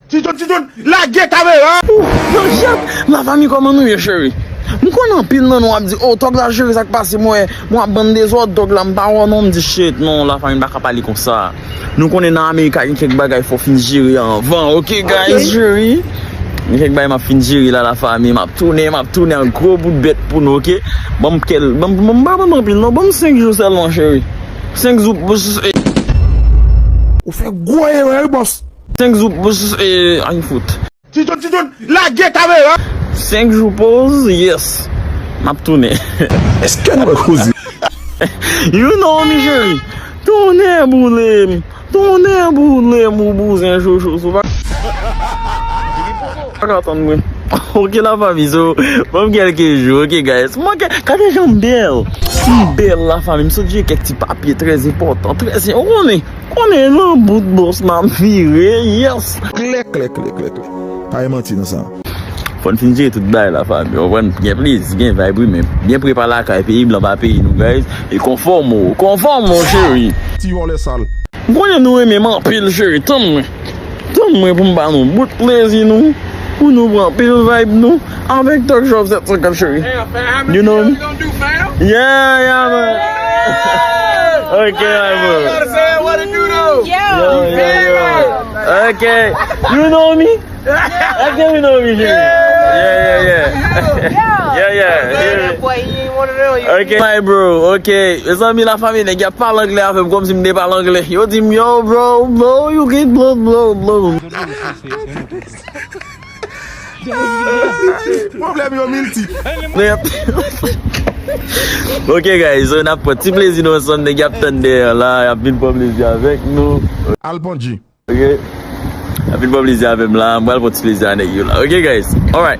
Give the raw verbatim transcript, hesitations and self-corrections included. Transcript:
Titoun, Titoun, lage kamera! Nan chat, lafanmi, kòman nou ye, cheri? M konn anpil nan nou ap di, "Oh, tòg la, cheri, sa k pase?" Mwen, mwen ap bann dezòd, tòg la, m pa wè non, m di, "Shit, non, lafanmi, m pa ka pale konsa." Nou konnen nan Amerika, gen kèk bagay fò fin jere anvan, ok, guys, cheri? Gen kèk bagay m ap fin jere la, lafanmi, m ap tounen, m ap tounen an gwo bout bèt pou nou, ok? Ban m kèl, ban m, ban m, ban m anpil, non, ban m senk jou sèlman, cheri. Senk jou, eh. Ou fè gwo erè, wi, bòs. Senk jou, eh, ann fout. Titoun, Titoun, lage kamera! Senk jou poz, yes. M ap tounen. Èske nou wè koze? You know me, cheri. Tonnè boule m. Tonnè boule m, ou bouzen chouchou. Sou pa. Pa ka tann mwen. Ok, lafanmi, so, ban m kèlke jou, ok, guys. Mwen, gade jan m bèl. M bèl, lafanmi. M sot jere kèk ti papye trè enpòtan, trè, ou konnen. Konnen nan bout bòs m ap vire, yes. Klè, klè, klè, klè, klè. Pa gen manti nan sa. Fò n fin jere tout bagay, lafanmi. Ou konprann? Gen plezi, gen vibe, wi, men byen prepa lakay, peyi blan pa peyi nou, guys. E konfòme w, konfòme w, cheri. Ti vòlè sal. M konnen nou renmen m anpil, cheri. Tann mwen. Tann mwen pou m ba nou bout plezi nou. Pou nou pran pil vibe nou. Avèk Talk Show sèt san kant, cheri. You know me? Yeah, yeah, man. Okay, my bro. Yo, yo, yo. Okay. You know me? Èske you know me, cheri? Yeah, yeah, yeah. Yeah, yeah. Okay, my bro. Okay. Mezanmi, lafanmi, nèg y ap pale anglè avè m kòmsi m te pale anglè. Yo di m, "Yo, bro, bro, you get blow, blow, blow." Pwoblèm yo miltip. Ok, guys, so n ap pran ti plezi nou ansanm, nèg y ap tann dèyè la, y ap vin pran plezi avèk nou. Al pandji. Ok? Y ap vin pran plezi avè m la, m pral pran ti plezi a nèg yo la. Ok, guys? Alright.